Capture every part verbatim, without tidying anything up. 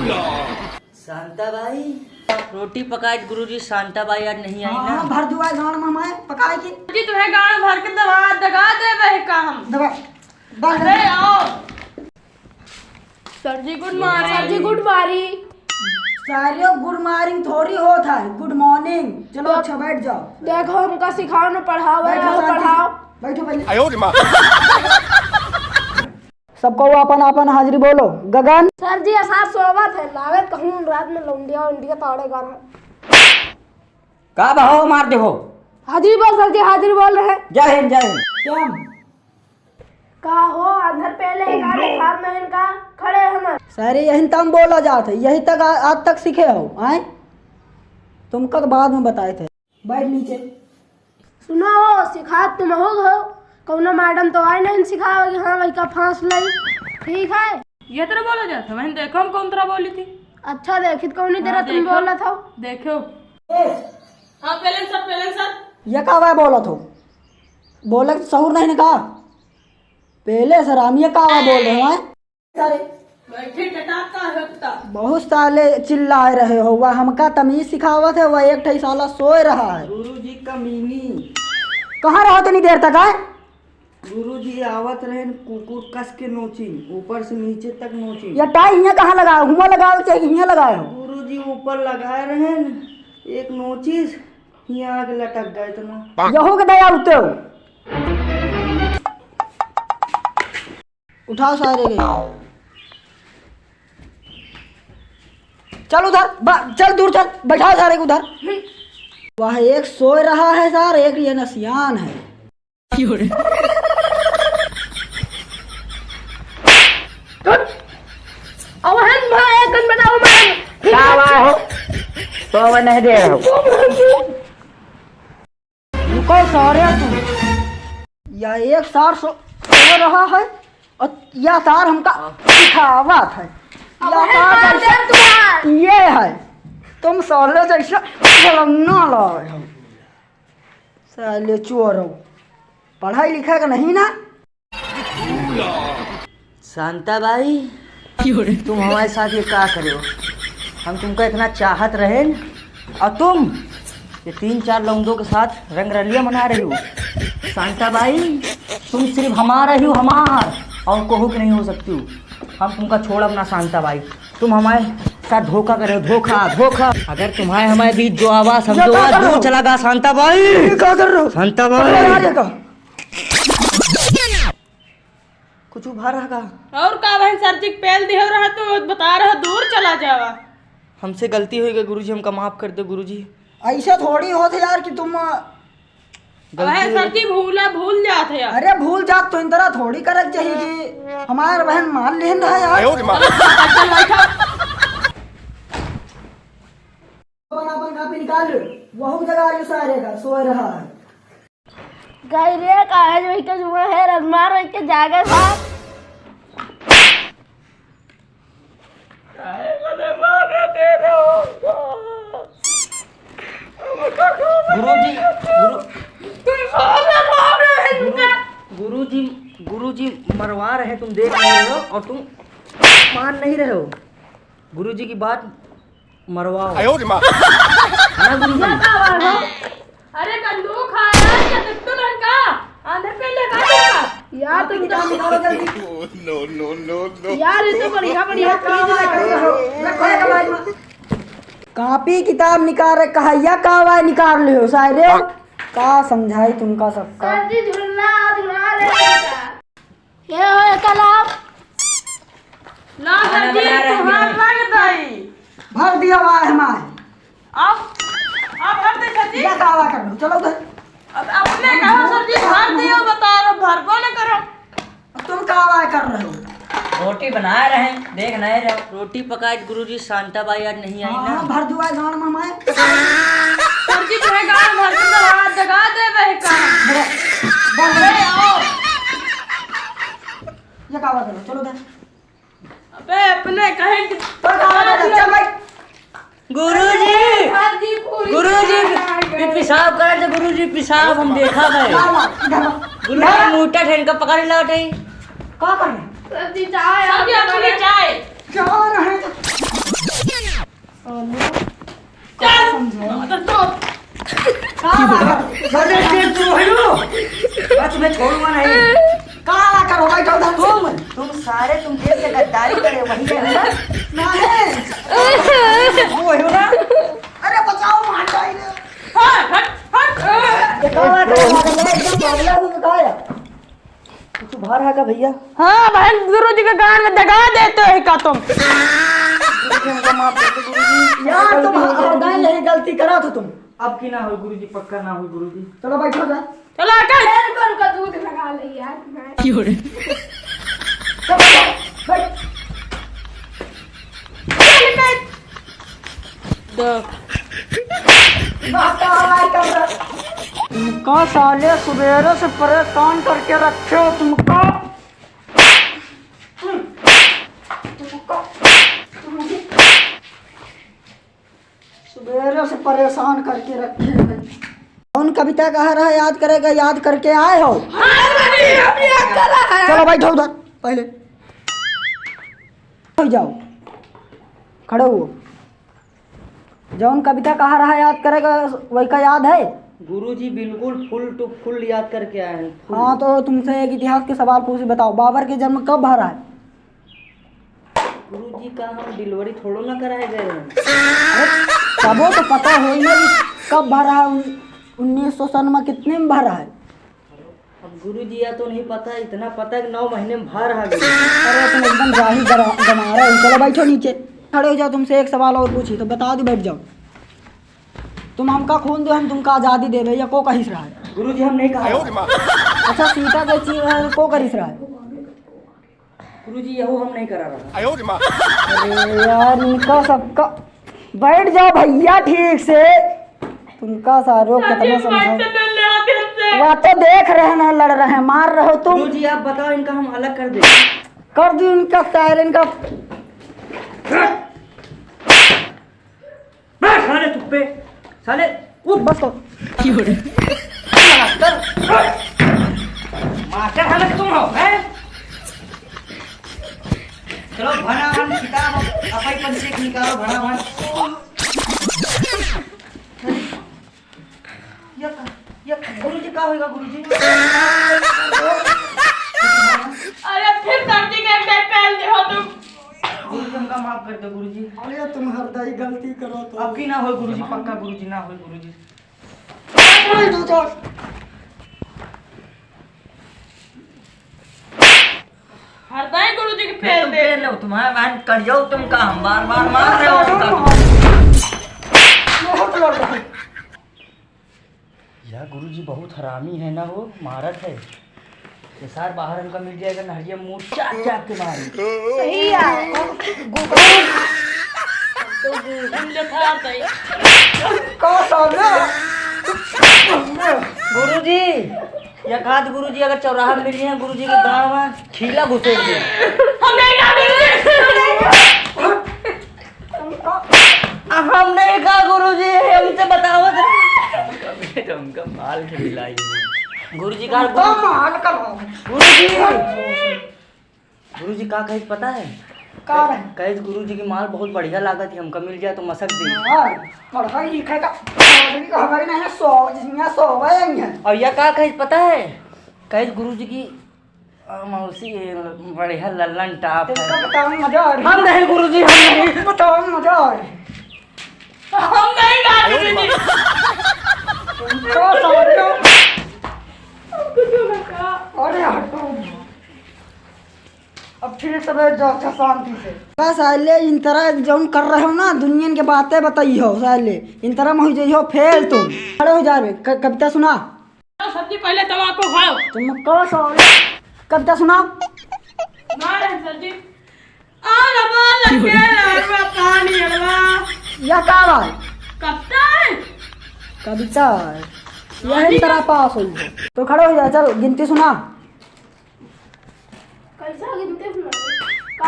शांता बाई, रोटी पकाए गुरुजी, शांता बाई आज नहीं आई हाँ, ना। हाँ, भर दुआ गाड़ में हमारे पकाए के। जी तुम्हें गाड़ भर के दबा दगा दे रहे का हम। दबा, बस। अरे आओ। सर जी गुड मॉर्निंग। सर जी गुड मॉर्निंग। सारे गुड मॉर्निंग थोड़ी होत है, गुड मॉर्निंग। चलो अच्छा बैठ जाओ। देखो हमका सिखाओ ना, पढ़ाओ, बैठो आओ शांति से। पढ़ाओ। बैठो पहले। आयो रे माँ। सबको अपन अपन हाजिरी बोलो। गगन। सर जी, असार सोवत है, लागत कहूँ रात में लौंडिया उंडिया ताड़े गा रहा। का बहो मार देहो? हाजिरी बोल सर जी, हाजिरी बोल रहे हैं। जय हिंद, जय हिंद। क्या? का हो, अंदर पहले एक आने फार में इनका खड़े हम। सारे यही तम बोला जात है, यही तक आ, आज तक सीखे हो, आए? तुमका तो बाद में बताए थे। बैठ नीचे। सुनो हो, सिखात तुम हो हो, कौनो मैडम तो आए नहीं सिखावे कि हाँ, वही का फांस लई। ठीक है? ये तरह बोला जाता है, वहीं देखो हम कौन तरह बोली थी। अच्छा, देखित कौन ही तरह हाँ, तुम देखो। बोला था। देखो। हाँ, पहले सर, पहले सर। ये का हुआ बोला था? बोले तो सहूर नहीं ना का? पहले सर, हम ये का हुआ बोल रहे हैं? सारे। बैठे टटाका हकता। बहुत साले चिल्ला रहे हो, वह हमका तमीज सिखावत है, वह एक ठे साला सोए रहा है। गुरुजी कमीनी। कहाँ रहा तनी देर तक आए? गुरुजी आवत रहे, कुकुर कस के नोचिन, ऊपर से नीचे तक नोचिन। ये टाई हियाँ कहाँ लगाओ? हुआँ लगाओ चाहे हियाँ लगाओ? गुरुजी ऊपर लगाए रहे, एक नोचिस हियाँ आके लटक गए इतना। यहू के दया उठो। उठाओ सारे के। चल उधर, बा-, चल दूर चल, बैठाओ सारे को उधर। वह एक सोए रहा है सार, एक ये नसियान है। अब हम भाई एक गन बनाओ मैं। का हुआ हो? तो वो नहीं दे रहे हो। रुको सारे तुम। यह एक सार सो, सो रहा है और यह सार हमका सिखावत है। अब यह है सार मार जैसे दे तुम्हार। ये है। तुम साले जैसे गलन्ना लाए हो। साले चोर हो। पढ़ाई लिखा का नहीं ना? शांता बाई, तुम हमारे साथ ये का करे हो? हम तुमका इतना चाहत रहे न, और तुम ये तीन चार लौंडों के साथ रंगरलिया मना रही हो। शांता बाई, तुम सिर्फ हमारा ही हो, हमार, और कहू के नहीं हो सकती हो। हम तुमका छोड़ब ना शांता बाई, तुम हमारे साथ धोखा करे हो, धोखा, धोखा। अगर तुम्हारे हमारे बीच जो आवा, समझो, दूर चला गा शांता बाई। ये का कर रहे हो? शांता बाई। अरे यार, ये का? कुछ उभा रहा का? और का बहन, सर जी के पेल दिहे रहा तो बता रहा, दूर चला जावा। हमसे गलती हो गई गुरुजी, हमका माफ कर दो गुरुजी। ऐसा थोड़ी होत है यार कि तुम गलती वह हो सर जी भूला, भूल जात है यार। अरे भूल जात तो इन तरह थोड़ी करत चाहिए कि हमार बहन मान लेन रहा यार। आयो रे माँ। चल, चल, बैठा। अपन, अपन कापी निकाल लो, वहू जगह आ रही सारे का, सो रहा है। गई रे, काहे जो इके जुआ है, रजमार रह के जागे था। गुरुजी, गुरु-, गुरु-, गुरुजी, गुरुजी मरवा रहे, तुम देख नहीं रहे हो और तुम मान नहीं रहे हो। गुरुजी की बात मरवाओ। आयो रे माँ। ना गुरुजी। अरे बंदूक है यार, क्या तुम तो लड़का? आंधे पे लगा दूंगा। यार तुम तो किताब निकालो जल्दी। No, no, no, no। यार ये तो बढ़िया, बढ़िया चीज लगा रहे हो। रखो ये कबाड़ में। कापी किताब निकाल रहे, कहा या का वाय निकाल रहे हो सारे? का समझाई तुमका सबका? सर जी झुलना, झुला ले। ये हो, एका लाओ। ला सर जी, तुम्हार रंग दई। भर दिया वाह हमार। अब, अब भर दे सर जी। या का वाह कर लो, चलो उधर। अब अपने कहो सर जी, भर दियो, बता रहे, भरबो न करो। अब तुम का वाह कर रहे हो? रोटी बना रहे हैं, देख नहीं रहे हो। रोटी पकाए गुरुजी, शांता बाई आज नहीं आई ना। हाँ, भर दुआ गाड़ में हमारे। सर जी, तुम्हें गाड़ भर के दबा, दगा दे रहे का? बस, बस। अरे, आओ। ये का बात है? चलो उधर। अबे, अपने कहे कि तो का बात है? चल भाई। गुरुजी! सर जी, पूरी गुरुजी! खाना आ गई। ये पेशाब कर दे गुरुजी, पेशाब हम देखा है। ना, ना, इधर ना। गुरुजी, मुट्ठा ठेन का पकड़ लाओ टे। का कर रहे? सर जी, चाय सर जी, आप अपनी चाय। जा रहे हैं। तुम्हें छोड़ूंगा नहीं। कहाँ लाकर हो बैठा था तुम? तुम सारे, तुम देश से गद्दारी करे, वही है ना? नहीं। वो है ना? अरे बचाओ, मार जाएंगे। हट, हट, हट। ये का बात है? पागल है, एकदम पागल है, तू तो का है? कुछ भार है का भैया? हाँ, बहन, गुरु जी के गांड में दगा देते हो का तुम? गुरु जी, हमको माफ कर दो, गुरु जी। यार, तुम हर, हर दाई यही गलती करा था तुम। अब की ना हो गुरु जी, पक्का ना हो गुरु जी। चलो बैठो जा। चलो आके। ए, रुको, रुको, दूध लगा ले यार, मैं। क्यों रे? चलो, बैठ। चल, बैठ। दो। तुमका साले सुबेरे से परेशान करके रखे हो तुमका। तुमका सुबेरे से परेशान करके रखे हैं। कौन कविता कहा रहा याद करेगा, याद करके आए हो? हाँ, हम याद कर रहे हैं। चलो बैठो उधर पहले। हो जाओ, खड़े हुओ। जौन कविता कहा रहा याद करेगा, वही का याद है? गुरुजी बिल्कुल full to full याद करके आए हैं, full। हाँ, तो तुमसे एक इतिहास के सवाल पूछे, बताओ, बाबर के जन्म कब भा रहा है? गुरुजी का हम delivery थोड़ो ना कराए गए हैं। अरे, तबो तो पता होई ना कि कब भा रहा है, उन-, उन्नीस सौ सन में कितने में भा रहा है? अब गुरुजी, या तो नहीं पता, इतना पता है कि नौ महीने में भा रहा है गुरुजी। अरे, तुम एकदम जाहिल गरा-, गमारा हो। चलो, बैठो नीचे। खड़े हो जाओ, तुमसे एक सवाल और पूछी, तो बता दो, बैठ जाओ। तुम हमका खून दो, हम तुमका आजादी देबे, या को कहिस रहा है? गुरुजी, हम नहीं कहा। अच्छा, सीता के चीर रहा है, को करिस रहा है? गुरुजी, यहू हम नहीं करा रहा। अरे यार, इनका सबका, बैठ जाओ भैया ठीक से। तुमका सारो कितना समझाओ। वह तो देख रहे हैं, लड़ रहे हैं, मार रहे हो तुम। गुरुजी, आप बताओ, इनका हम अलग कर दें। कर दो इनका सारे, इनका। बस साले चुप्पे, साले उठ। बस करो। मास्टर, मास्टर हमें तुम हो, हैं? चलो, भना भन किताब, अपन पंचे निकालो, भना भन। ये का, ये गुरुजी का होएगा, गुरुजी? अरे, फिर सब्जी के अंदर पहल दे हो तुम। गुरुजी, हमका माफ कर दो, गुरुजी। अरे, तुम हर दाई गलती करो तो। अब की ना हो, गुरुजी, पक्का, गुरुजी, ना हो, गुरुजी। अरे, तू तो हर दाई गुरुजी के फिर फेल तुम दे। फेल हो, तुम्हारे बहन करियो, तुम का हम बार बार मार रहे हो, तुम का? बहुत लड़ रहा है। यह गुरुजी बहुत हरामी है ना, वो मारत है। ये सार बाहर हमका मिल जाएगा, नहरिया मुंह चाप चाप के मारे। सही है। तो गुरुजी। का सामने? गुरुजी, एक आध गुरुजी अगर चौराहा में मिली हैं, गुरुजी के गाँव में खीला घुसेड़ दे। हम नहीं जाते। हम नहीं का गुरुजी, हमसे बतावत रहे। हमका माल के मिलाई। गुरुजी का माल का गुरुजी। गुरुजी का कहे पता है? का रहे? कहे गुरुजी की माल बहुत बढ़िया लागत है, हमका मिल जाए तो मसक दे। यार, पढ़ाई लिखाई का, पढ़ाई का हमारे नहीं है, सौ, जिसमें सौ आएंगे। और यह का कहे पता है? कहे गुरुजी की, अ, मौसी, बढ़िया लल्लन टाप है। इनका बताओ मजा आ रही। हम नहीं गुरुजी, हम नहीं। बताओ मजा आ रही। हम नहीं जाते। तुमको समझ लो। अरे हटो। अब ठीक से बैठ जाओ, अच्छा, शांति से। बस साले, इन तरह जौन कर रहे हो ना, दुनियन के बातें बताई हो साले, इन तरह में हो जाई हो फेल तुम। खड़े हो जा रे, क-, कविता सुना। सबसे पहले तम्बाकू खाओ। तुम कहो साले, कविता सुनाओ। मारे सर जी। अरे बाल लगे, अरे पानी, अरे। यह का बात? कविता है। कविता है। यह इन तरह पास हुई है। तो खड़े हो जा, चल गिनती सुना। कैसा गिनती सुना?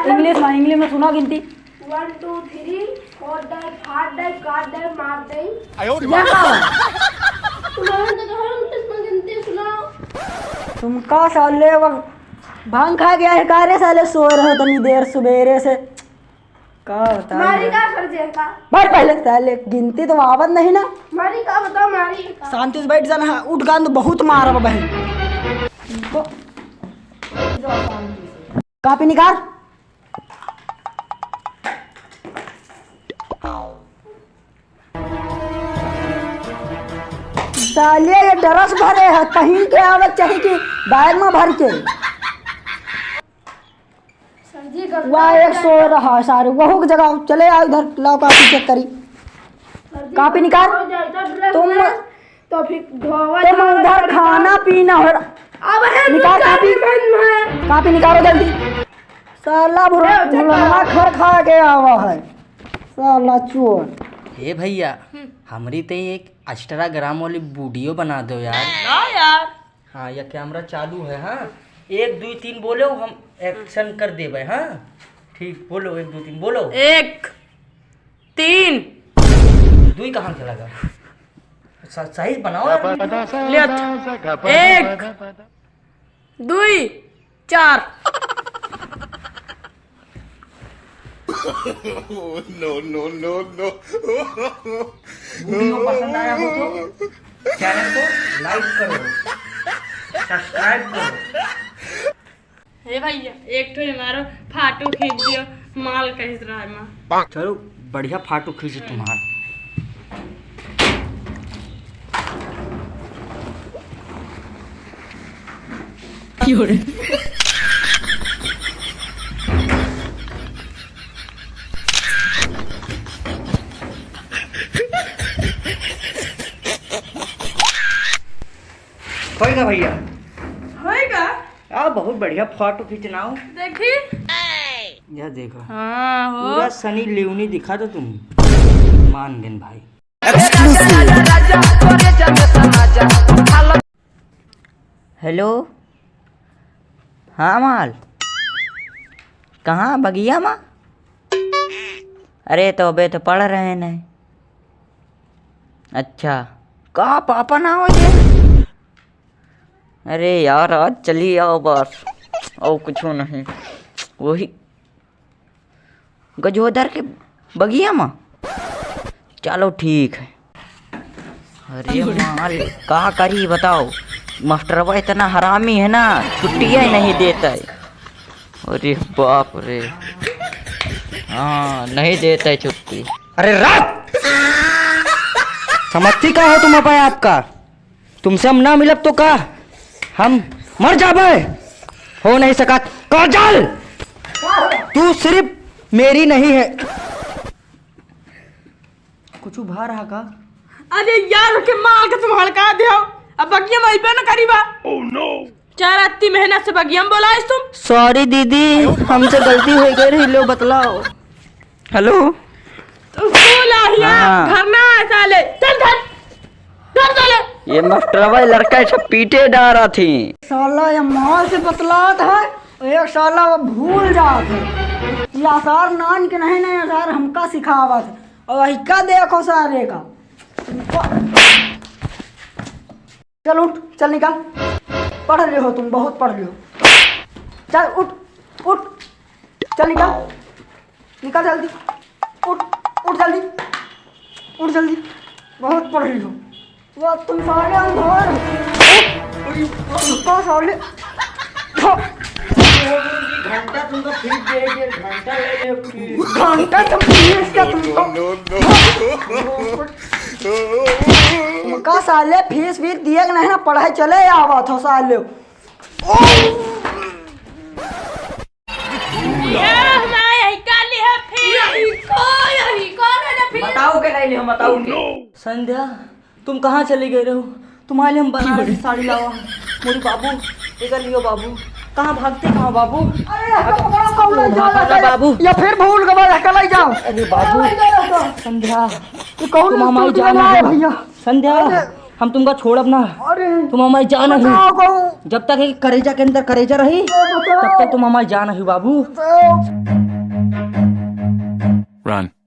English में, English में सुना गिनती। One, two, three, four, die, five, die, car, die, मार दे। आयो रे माँ। तुम्हारे तो कहा हम कितना गिनती सुनाओ। तुमका साले वो भांग खा गया है का रे साले, सो रहे हो तनी देर सुबेरे से। का बता मारी का कर दे का? मार पहले साले, गिनती तो आवत नहीं ना। मारी का बताओ, मारी का? शांति से बैठ जाना है, उठ गांद बहुत मारब बहन। कॉपी निकाल। साले, ये ड्रेस भरे है, पहिन के आवत चाही कि बैग में भर के? सर जी, गलती वाह, हो एक जाए। सौ रहा सारे, वहू की जगह चले आओ इधर, लाओ कॉपी चेक करी। सर जी, कॉपी निकाल। हो जाए तो ड्रेस तुम में, तो फिर धोवा तुम धावा उधर करी। खाना पीना हो रहा। अब है निकाल दूसरा कॉपी। भी बंद है। कॉपी निकालो जल्दी। साला भुला-, ए, चल। भुलवा खर खा के आवा है। साला चोर। हे भैया, हम्म। हमरी ते एक Instagram वाली वीडियो बना दो यार। ना यार। हाँ, या कैमरा चालू है, हाँ। एक, दुई, तीन बोलो, हम action कर देबे, हाँ। ठीक, बोलो, एक, दुई, तीन, बोलो। एक, तीन। दुई कहाँ से लगा? स-, सही बनाओ यार वीडियो। ले अच्छा। एक, दुई, चार। No, no, no, no। वीडियो पसंद आया हो तो चैनल को like करो, subscribe करो। हे भैया, एक ठो हमारो फोटो खींच दियो, माल कहिस रहा है माँ। चलो, बढ़िया फोटो खींचे तुम्हार। होएगा भैया। होएगा? आ, बहुत बढ़िया फोटो खींचना हो। देखी। यह देखो। हाँ, हो। पूरा सनी लियोनी दिखा दो तुम। मान गन भाई। हेलो। हाँ माल, कहाँ बगिया मा? अरे तो अबे तो पढ़ रहे नहीं। अच्छा, का पापा ना हो जे? अरे यार, आज चली आओ बस, और कुछ नहीं, वही गजोदर के बगिया मा। चलो ठीक है। अरे माल, का करी बताओ, मास्टरवा इतना हरामी है ना, छुट्टियाँ ही नहीं देता है। अरे बाप रे, हाँ, नहीं देता है छुट्टी। अरे रात समझती का हो तुम अपने आप का? तुमसे हम ना मिलब तो का हम मर जाबे? हो नहीं सका। काजल, तू सिर्फ मेरी नहीं है। कुछ भा रहा का? अरे यार, के माल के तुम हड़का दे हो। अब बगिया में अइबे न करी बा। चार रात की मेहनत से बगिया में बोलाइस तुम। सॉरी दीदी, हमसे गलती हो गई रही, लो बतलाओ। हेलो। तू लाहिया, हाँ। घर ना है साले। चल, चल। चल साले। ये मास्टरवा लड़का ऐसे पीटे डारा थी। साला ये माल से बतलात है, एक साला वो भूल जात है। ये आसार नान के नहीं, नहीं आसार हमका सिखावत है। और वही का देखो सारे का। चल उठ, चल निकल। पढ़ रहे हो तुम, बहुत पढ़ रहे हो। चल उठ, उठ, चल निकल, निकल जल्दी। उठ, उठ जल्दी, उठ जल्दी। बहुत पढ़ रहे हो। वो तुम साले अंधोर। उठ, उठ, साले। घंटा तुमको फिर दे, डेढ़ घंटा ले ले। घंटा तो फीस का तुमको। No, no, no। तुमका साले फीस वीस दिए के नहीं ना, पढ़ाई चले आवत हो साले। ये हमारे यही का लिए है फीस? यही का, यही का ले ले फीस? बताओ के नहीं ले, हम बताओ के। संध्या, तुम कहाँ चली गई रहो? तुम्हारे लिए हम बनारसी साड़ी लावा। मोरी बाबू, एकर लियो बाबू। कहाँ भागते, कहाँ बाबू? अरे, हमको पकड़ो, कौन ले जा रहा है? बाबू। या फिर भूल गवा, हकलाई जाओ। अरे बाबू, हकलाई जाओ तो। संध्या, ये कौन तुम हमारी जान है भैया। संध्या, अरे। हम तुमका छोड़ब ना। अरे। तुम हमारी जान है। बचाओ कहूँ। जब तक एक करेजा के अंदर करेजा रही, अरे बचाओ। तब तक तुम हमारी जान है बाबू। बचाओ। Run।